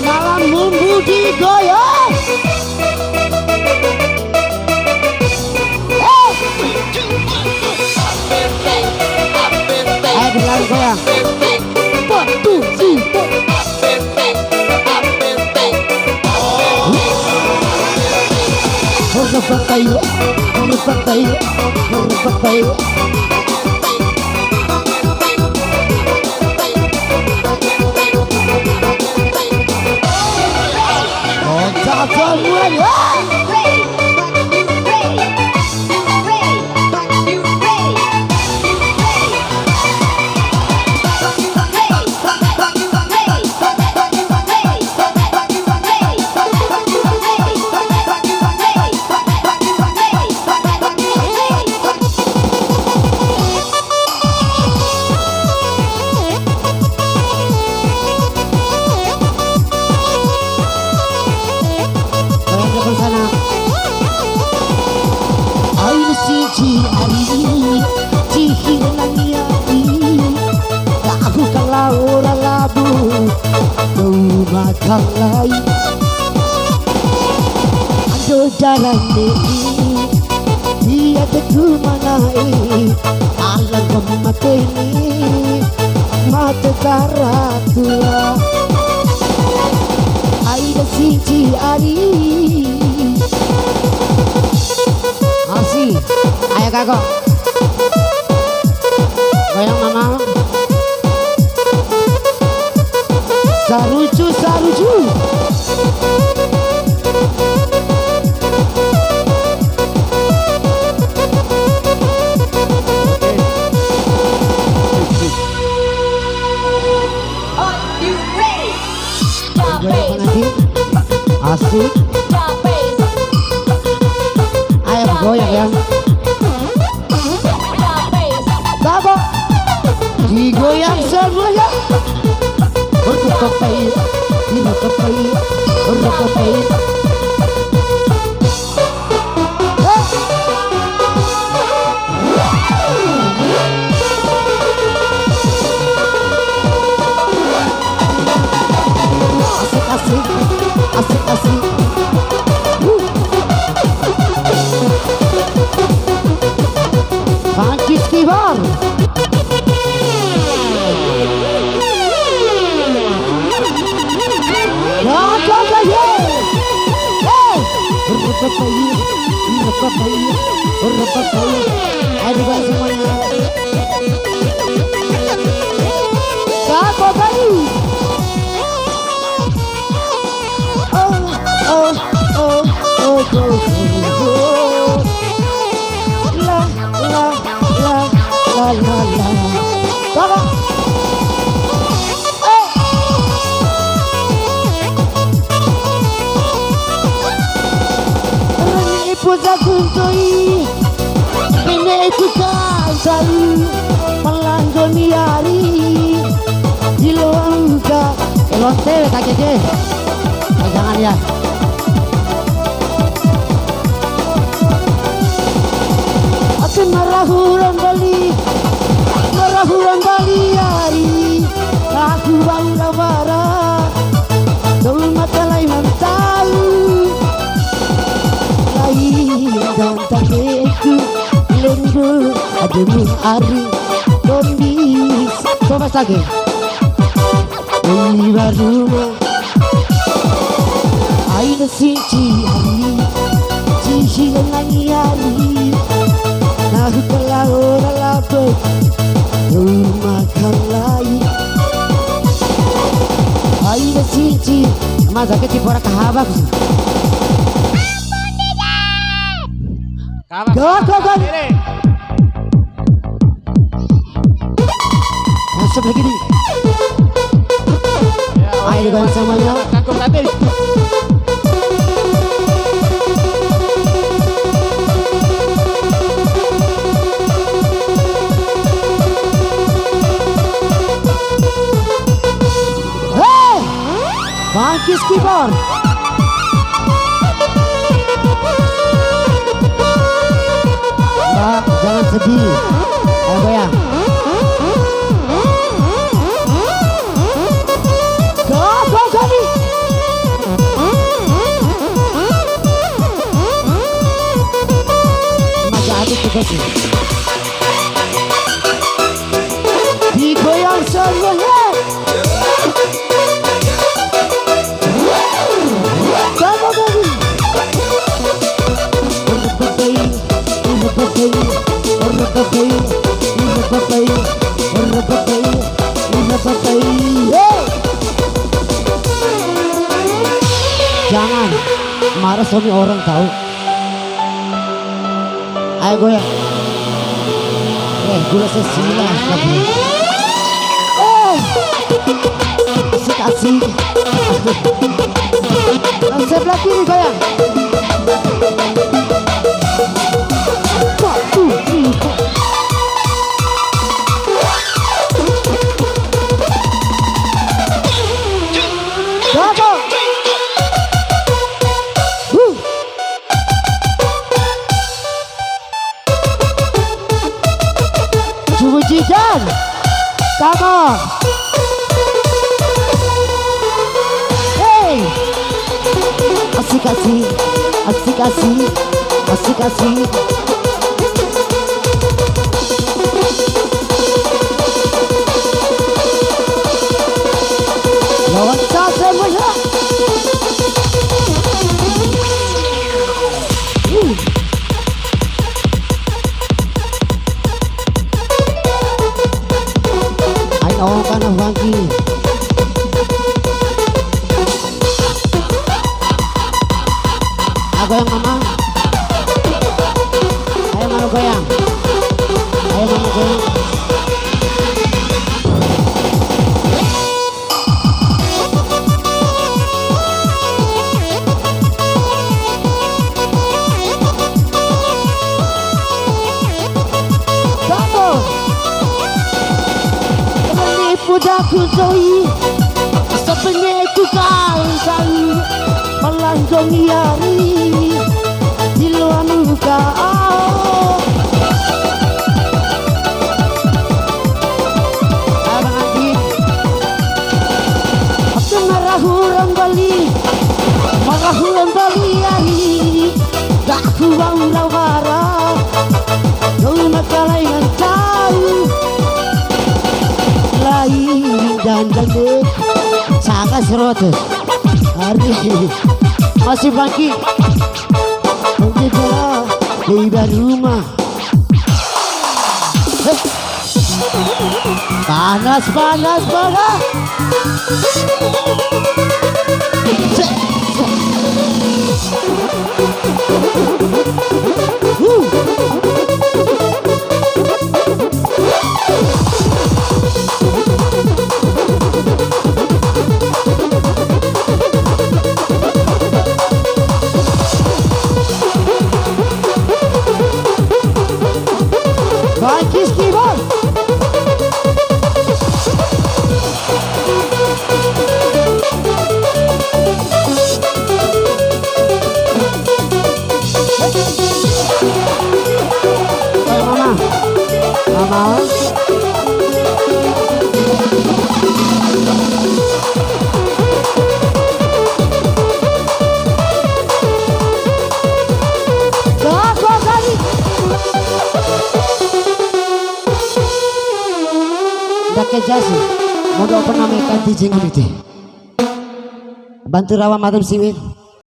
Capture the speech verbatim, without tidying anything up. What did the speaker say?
Malam bumbu digoyang. Eh. Ayo, digoyang. One, two, three, four. Repak tai, repak tai, repak tai. Oh, Samuel. Aina siji ari, cihi nangi ai, aku kalau ora labu, kau makan lai. Ando jarane Dia tetu mana'e, alang kamateni, mate taratua. Aina siji ari. Asi, ayo kako. Goyang mama. Sarucu, sarucu. Are you ready? Capek. Asik. Capek. Ayo goyang ya. Capek. Baba. Digoyang semuanya. Berkepai, berkepai, berkepai. Asik, asik, asik, asik. Huh. Bangkis Kibar. Gagal lagi. Hei. Repepai, repepai, repepai. Ayo, digoyang semuanya. Gagal lagi. Oh, oh, oh, oh, oh, oh. La, la, la, la, la, la. Baba. Eh. Rani ipu jagung toi. Ne'e ku kancaru, palanggo ni ari, di loangka. Eh, lonte we kake ke. Eh, jangan ya. Ake marahu rambali, marahu rambali ari, aku bau rawara. Dou makalai mantau, lain dan tabeku, lenggu, ademu ari, kombi. Coba lagi. Dei waruma, aina siji ari, cihi nangi ari, nahu kala ora labo, dou makalai. Aina siji, maza ke tipora kahaba ku. Kawan, kawan, kawan. Masuk lagi nih. Ayo, kawan semuanya. Kangkung tadi. Hei! Bangkis Kibar. Mbak, jangan sedih. Ayo goyang. Go, go, go, nih. Jangan marah suami orang tahu. Ayo goyang. Eh, gula sesila. Eh. Asik, asik. Yang sebelah kiri goyang. Satu, dua. Cakep. Huh. Cubu Jidan. Come on. Hey. Asik, asik. Asik, asik. Asik, asik. Lawan tas, lawan tas. Aina ongka na wangki. Ah, goyang mama. Ayo mama goyang. Ayo mama goyang. Satu. Rani pudaku doi, sapeneku kau doi, malanjong yari, di luar muka. Abang Adi. Aku marahu rambali, marahu rambali ari, gak kuang rawara, kau makalai ngancau. Lain dan dande, sangat serotes. Hari masih pagi. Oke, dah. Di rumah. Panas, panas, panas. Bangkis keyboard. Mama. Mama. Jago kali. Ndake jasi, modo pernah meka di jenggo miti. Bantu rawa madam siwil.